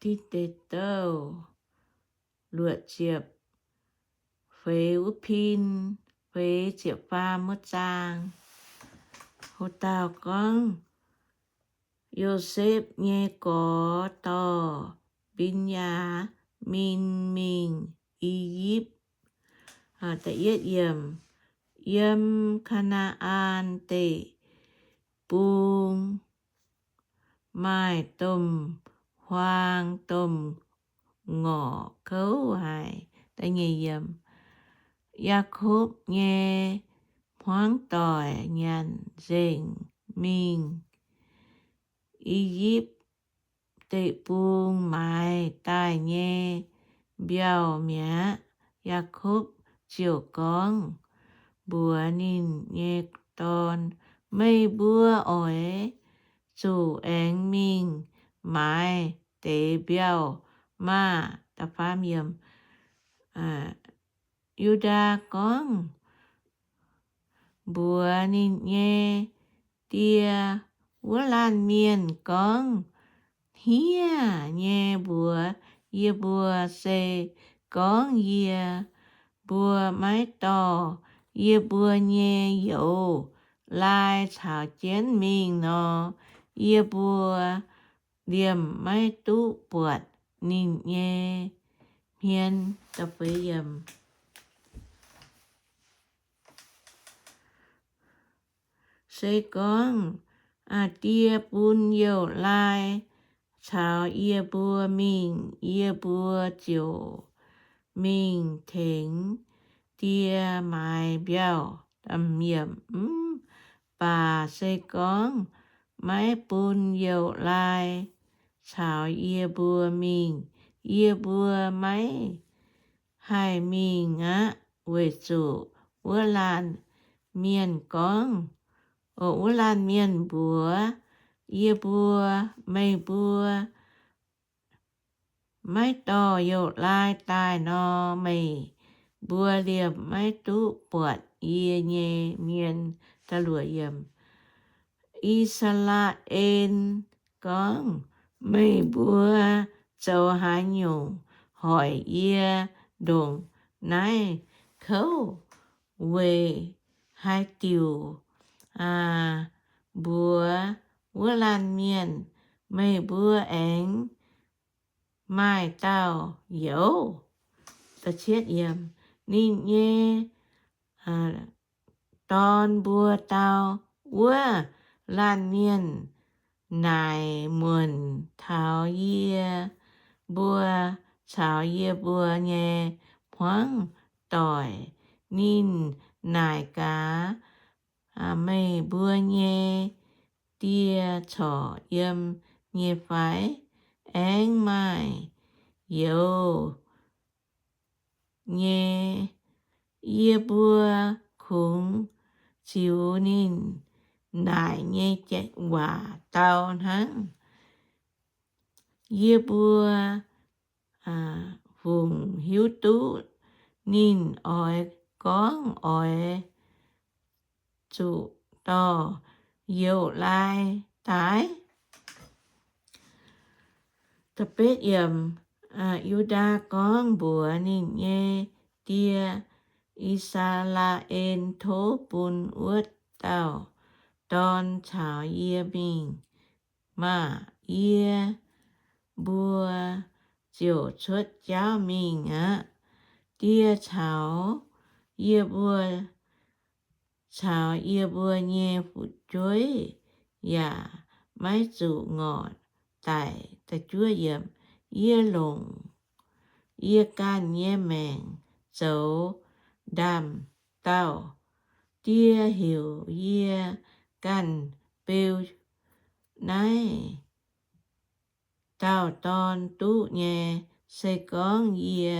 Tin Deic Douh luoqc ziepc feix wuov pin, feix ziepc faam wuov zaang. Hoc dauh gorngv, Yosepv nyei gorx dorh Mben^yaa^min mingh I^yipv, yiem Kaa^naa^an Deic-Bung, maaih domh huaang domh ngorc kouv haic. Yaakopv nyei hmuangv doic nyanc nzengc mingh I^yipv Deic-Bung maaiz daaih nyei mbiauh mi'aqv. Yaakopv ziouc gorngv mbuox ninh nyei dorn, Meih mbuo oix zuqc aengx mingh maaiz deix mbiauh maah! Yu^ndaa gorngv mbuox ninh nyei die, Wuov laanh mienh gorngv hniev nyei mbuox yie mbuo, se gorngv yie mbuo maiv dorh yie mbuo nyei youz-laai caux jienv mingh nor, yie mbuo liemh maiv duqv buatc ninh nyei hmien. Se gorngv die bun youz-laai caux yie mbuo mingh, yie mbuo ziouc mingh tengx die maaiz mbiauh. Mv baac se gorngv maiv bun youz-laai caux yie mbuo mingh, yie mbuo maiv haih mingh aqv, weic zuqc wuov laanh mienh gorngv, wuov laanh mienh mbuox yie mbuo, Meih mbuo maiv dorh youz-laai daaih nor, meih mbuo liemh maiv duqv buatc yie nyei hmien. I^saa^laa^en gorngv, Meih mbuo zoux haaix nyungc hoic yie ndongc naaiv kouv? Weic haaix diuc mbuox wuov laanh mienh, Meih mbuo aengx maaih dauh youz? Ninh nyei dorn mbuo dau, Wuov laanh mienh naaic muonc taux yie mbuo caux yie mbuo nyei hmuangv doic. Ninh naaic gaax, Meih mbuo nyei die corc yiem nyei fai? Aengx maaih youz nyei, yie mbuo kungx ziux ninh naaic nyei waac dau hnangv. Yie mbuo fungc hiuv duqv ninh oix gorngv oix zuqc dorh youz-laai daaih? Yu^ndaa gorngv mbuox ninh nyei die, I^saa^laa^en, Tov bun wuov dauh dorn caux yie mingh maah! Yie mbuo ziouc cuotv jauv mingh aqv. Die caux yie mbuo caux yie mbuo nyei fu'jueiv yaac maiv zuqc ngorc daic. Yie longc yie ganh nyei maengc zoux ndaamv-daauh. Die heuc yie ganh beu naaiv dauh dorn duqv nyei. Se gorngv yie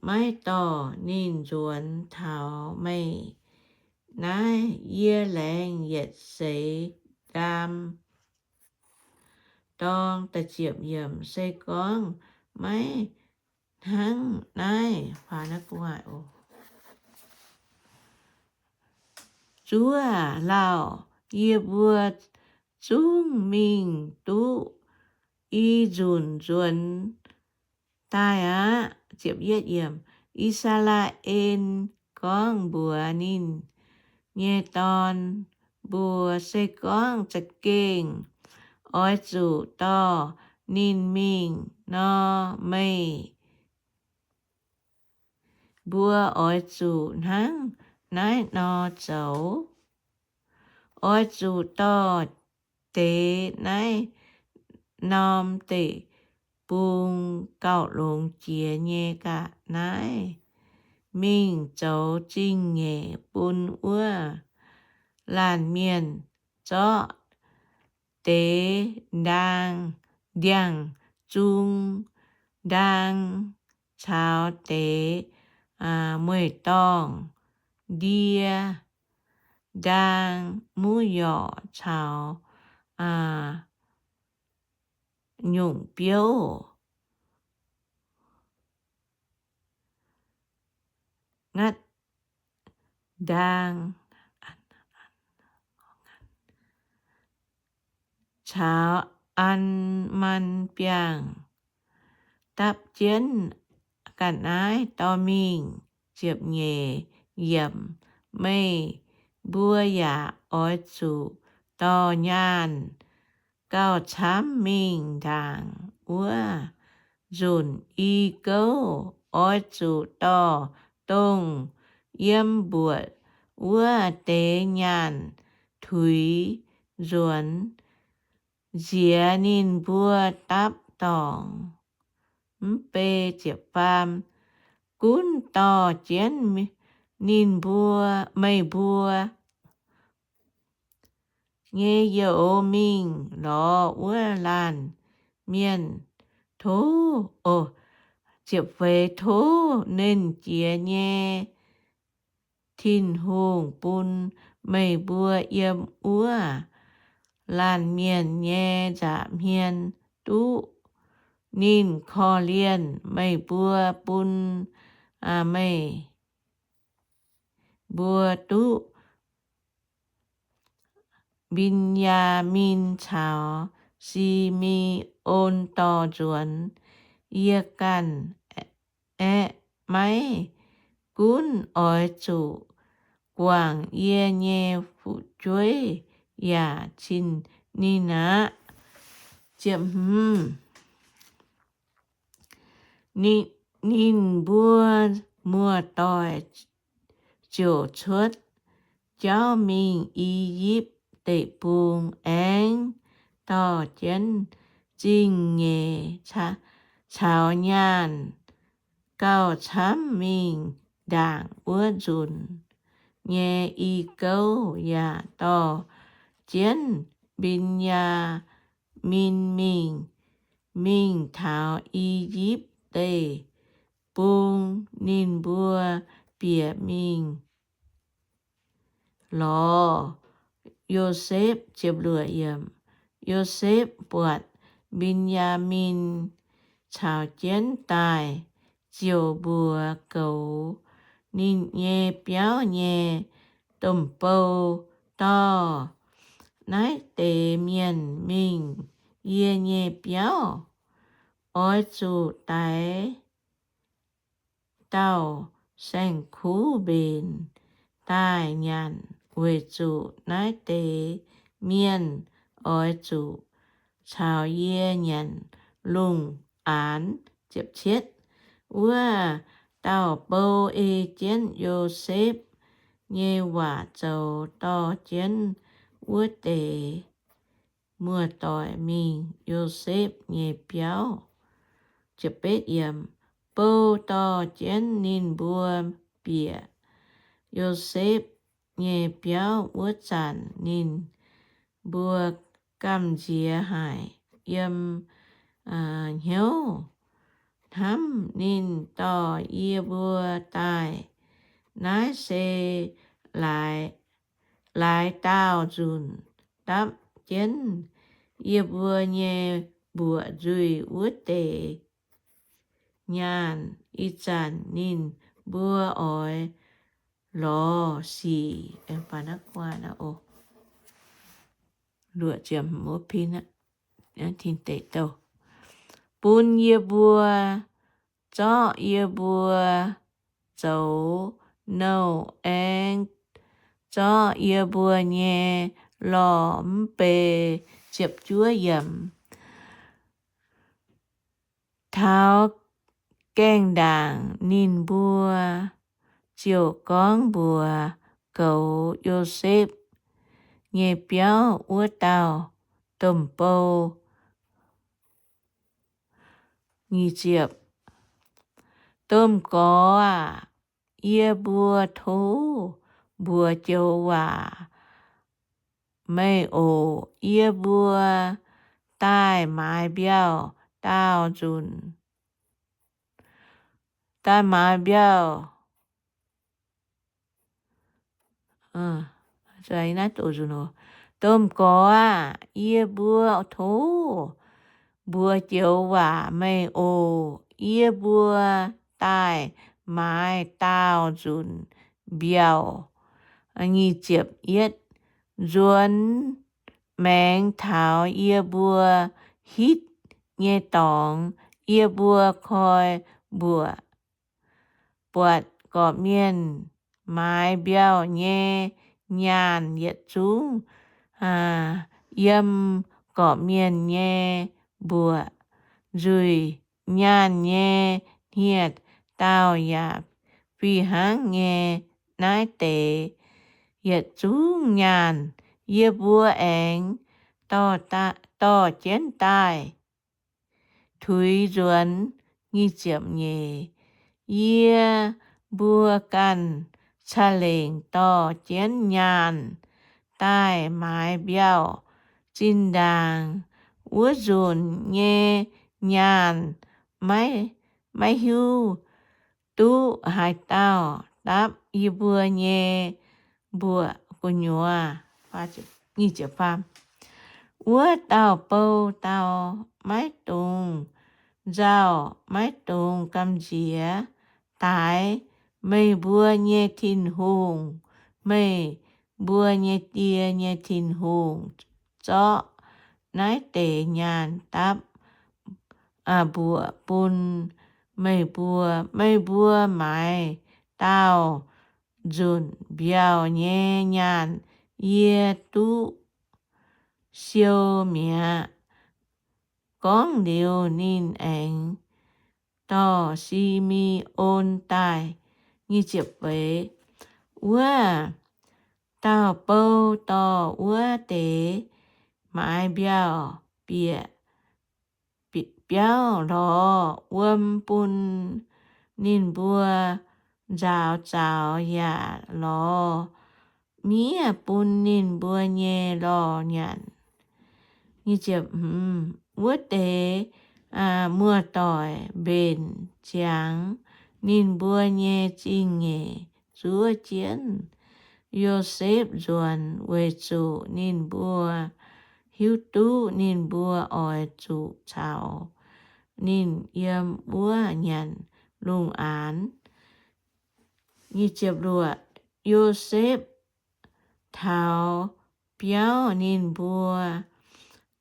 maiv dorh ninh nzuonx taux meih naaiv, yie laengz yietc seix ndaam dorng. Se gorngv maiv hnangv naaiv, zuov lauh yie mbuo zungv mingh duqv i nzunc nzuonx daaih aqv. I^saa^laa^en gorngv mbuox ninh nyei dorn mbuo, Se gorngv za'gengh oix zuqc dorh ninh mingh nor, meih mbuo oix zuqc hnangv naaiv nor zoux. Oix zuqc dorh deix naaiv norm deic-bung gauh longx jiex nyei ga'naaiv mingh zoux zingh nyeic bun wuov laanh mienh zorqv deix ndaang, ndiangx-zung ndaang caux deix mueiz-dorngh ndie ndaang, muv yorc caux nyungc biouv ngatv ndaang caux an man biangh dapv jienv ga'naaiv dorh mingh. Ziepc nyeic yiemc. Meih mbuo yaac oix zuqc dorh nyaanh gauh camv mingh ndaangc wuov nzunc. I gouv oix zuqc dorh dongh yiem mbuoqc wuov deix nyaanh tuix nzuonx, nziex ninh mbuo dapv dorngc. Mv bei ziepc faam. Gunv dorh jienv ninh mbuo, meih mbuo nyei youz mingh lorz wuov laanh mienh. Tov, ziepc feix, tov Nernh Jiex nyei Tin-Hungh bun meih mbuo yiem wuov laanh mienh nyei nza'hmien duqv ninh korv-lienh meih mbuo, bun meih mbuo duqv Mben^yaa^min caux Si^me^on dorh nzuonx. Yie ganh aeqv, maiv gunv oix zuqc guangc yie nyei fu'jueiv yaac cin ninh aqv. Ninh, ninh mbuo muoz-doic ziouc cuotv jauv mingh I^yipv Deic-Bung, aengx dorh jienv zingh nyeic caux nyaanh gauh camv mingh ndaangc wuov nzunc nyei i gouv, yaac dorh jienv Mben^yaa^min mingh, mingh taux I^yipv Deic-Bung. Ninh mbuo bieqc mingh lorz Yosepv. Yosepv buatc Mben^yaa^min caux jienv daaih, ziouc mbuox goux ninh nyei biauv nyei domh bou, Dorh naaiv deix mienh mingh yie nyei biauv. Oix zuqc daix dauh saeng-kuv mbenc daaih nyanc, weic zuqc naaiv deix mienh oix zuqc caux yie nyanc lungh aanx. Wuov dauh bou ei jienv Yosepv nyei waac zoux, dorh jienv wuov deix muoz-doic mingh Yosepv nyei biauv. Bou dorh jienv ninh mbuo bieqc Yosepv nyei biauv wuov zanc, ninh mbuo gamh nziex haic yiem hnyouv hnamv, Ninh dorh yie mbuo daaih naaiv se laaix daauh nzunc dapv jienv yie mbuo nyei mbuoqc nzuih wuov deix nyaanh. Ih zanc ninh mbuo oix lorz sic. Luoqc ziepc wuov pin, tin deic douh. bun yie mbuo zorqv yie mbuo zoux nouh, aengx zorqv yie mbuo nyei lorh mv bei. Ziepc juov yiemc. Taux gaengh ndaangc ninh mbuo ziouc gorngv mbuox goux Yosepv nyei biauv wuov dauh domh bou, Domh gorx aah! Yie mbuo tov mbuox joux waac meih oc. Yie mbuo daaih maaiz mbiauh daauh nzunc, daaih maaiz mbiauh Domh gorx aah! Yie mbuo tov mbuox joux waac meih oc. Yie mbuo daaih maaiz daauh nzunc mbiauh. Nzuonx maengx taux yie mbuo hitv nyei dorngx, yie mbuo koi mbuoqc, buatc gorqv-mienh maaiz mbiauh nyei nyaanh yietc zungv yiem gorqv-mienh nyei mbuoqc nzuih. Nyaanh nyei hniev-daauh yaac fih hnangv nyei. Naaiv deix yietc zungv nyaanh yie mbuo aengx dorh jienv daaih tuix nzuonx. Yie mbuo ganh ca'lengc dorh jienv nyaanh daaih maaiz mbiauh. Zinh ndaangc wuov nzunc nyei nyaanh maiv hiuv duqv haaix dauh dapv yie mbuo nyei mbuoqc gu'nyuoz. Wuov dauh bou dau, maiv dungx nzauh, maiv dungx gamh nziex daix meih mbuo nyei Tin-Hungh, meih mbuo nyei Die nyei Tin-Hungh, zorqv naaiv deix nyaanh dapv mbuoqc bun meih mbuo. Meih mbuo maaiz daauh nzunc mbiauh nyei nyaanh yie duqv siou mi'aqv. Gorngv liuz ninh aengx dorh Si^me^on daaih. Wuov dauh bou dorh wuov deix maaiz mbiauh bieqc biauv lorz wuom bun ninh mbuo nzaaux zaux yaac lorz miev bun ninh mbuo nyei lorh nyanc. Wuov deix muoz-doic mbenc ziangx ninh mbuo nyei zingh nyeic zuov jienv Yosepv nzuonx, weic zuqc ninh mbuo hiuv duqv ninh mbuo oix zuqc caux ninh yiem wuov nyanc lungh aanx. Yosepv taux biauv ninh mbuo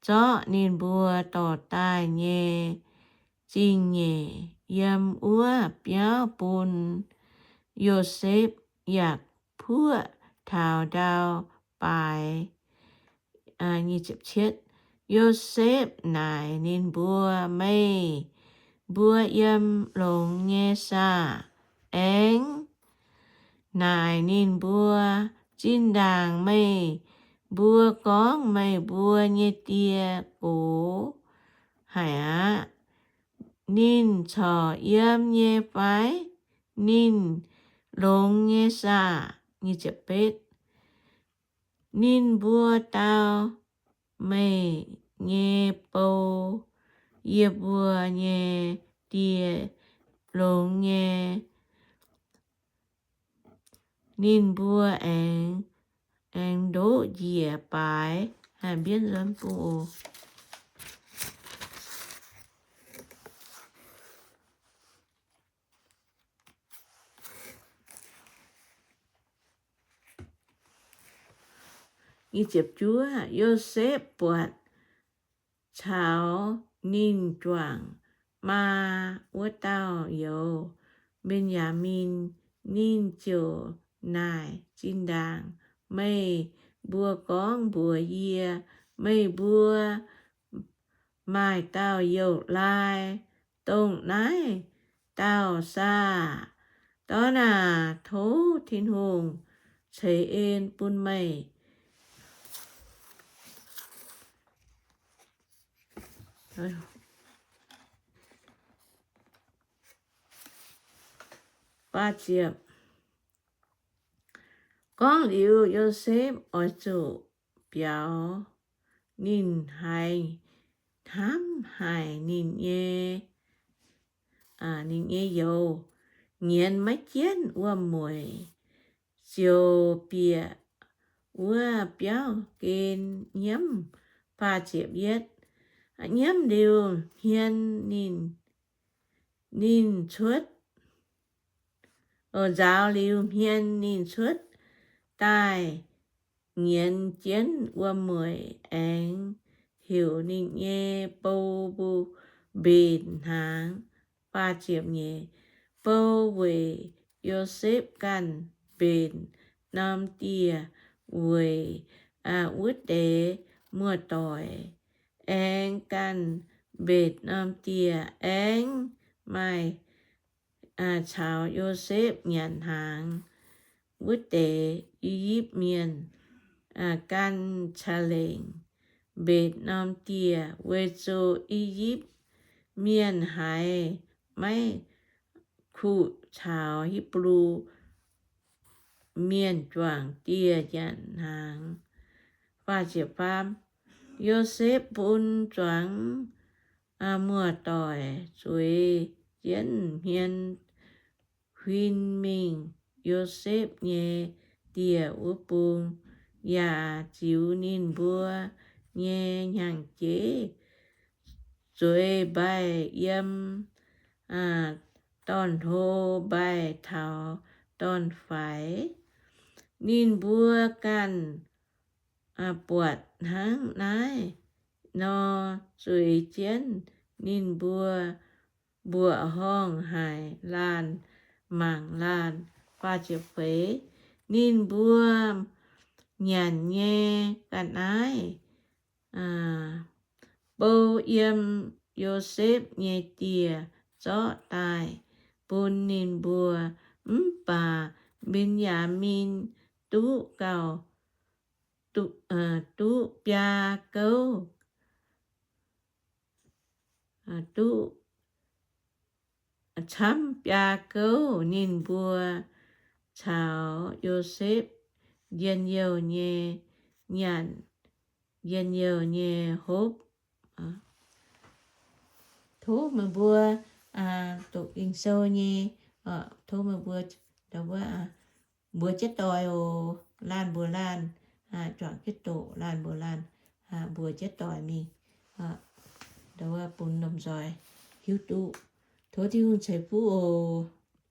zorqv ninh mbuo dorh daaih nyei zingh nyeic yiem wuov biauv bun Yosepv yaac puoqv taux ndau baaix. Yosepv naaic ninh mbuo, Meih mbuo yiem longx nyei saah? Aengx naaic ninh mbuo, Zinh ndaangc meih mbuo gorngv meih mbuo nyei die gox haic aqv. Ninh corc yiem nyei fai? Ninh longx nyei saah? Ninh mbuo dau, Meih nyei bou, yie mbuo nyei die, longx nyei. Ninh mbuo aengx, aengx ndoqv njiec baaix. Yosepv buatc caux ninh juangc maa wuov dauh youz, Mben^yaa^min. Ninh ziouc naaic zinh ndaangc, Meih mbuo gorngv mbuox yie, meih mbuo maaih dauh youz laai, dongh naaiv dauh saah? Dorn aah! Tov Tin-Hungh ceix en bun meih. Gorngv liuz, Yosepv oix zuqc biaux. Ninh haiz hnamv haic ninh nyei, ninh nyei youz nyienz maiv jienv wuom-mueic, ziouc bieqc wuov biauv gen nyiemv. Faah ziepc yietv. Nyiemv liuz hmien ninh, ninh cuotv, nzaaux liuz hmien ninh cuotv daaih nyienz jienv wuom-mueic aengx heuc ninh nyei bou mbenc hnaangx. Faah ziepc nyeic. Bou weic Yosepv ganh mbenc norm dieh weic wuov deix muoz-doic, aengx ganh mbenc norm dieh, aengx maaih caux Yosepv nyanc hnaangx wuov deix I^yipv Mienh, gan ca'lengc mbenc norm dieh, weic zuqc I^yipv Mienh haiz maiv kuqc caux Hipv^lu Mienh juangc dieh nyanc hnaangx. Yosepv bun zuangx muoz-doic zueiz jienv hmien huin mingh Yosepv nyei dieh wuov bung, yaac ziux ninh mbuo nyei hnyangx-jeiv zueiz mbaih yiem dorn-hlo mbaih taux dorn-faix. Ninh mbuo ganh buatc hnangv naaiv nor, zueiz jienv ninh mbuo mbuoqc horngh haic, laanh mangc laanh. Ninh mbuo nyanc nyei ga'naaiv bou yiem Yosepv nyei dieh zorqv daaih bun ninh mbuo. Mv baac Mben^yaa^min duqv gauh, duqv biaa gouv, duqv camv biaa gouv. Ninh mbuo caux Yosepv njien-youh nyei nyanc, njien-youh nyei hopv. Tov meih mbuo doqc Ging-Sou nyei, tov meih mbuo, mbuox jienv doic oc. Laanh mbuox laanh, juangc jienv doqc, laanh mbuox laanh, mbuox jienv doic mingh, bun lomh nzoih hiuv duqv. Tov Tin-Hungh ceix fuqv oc.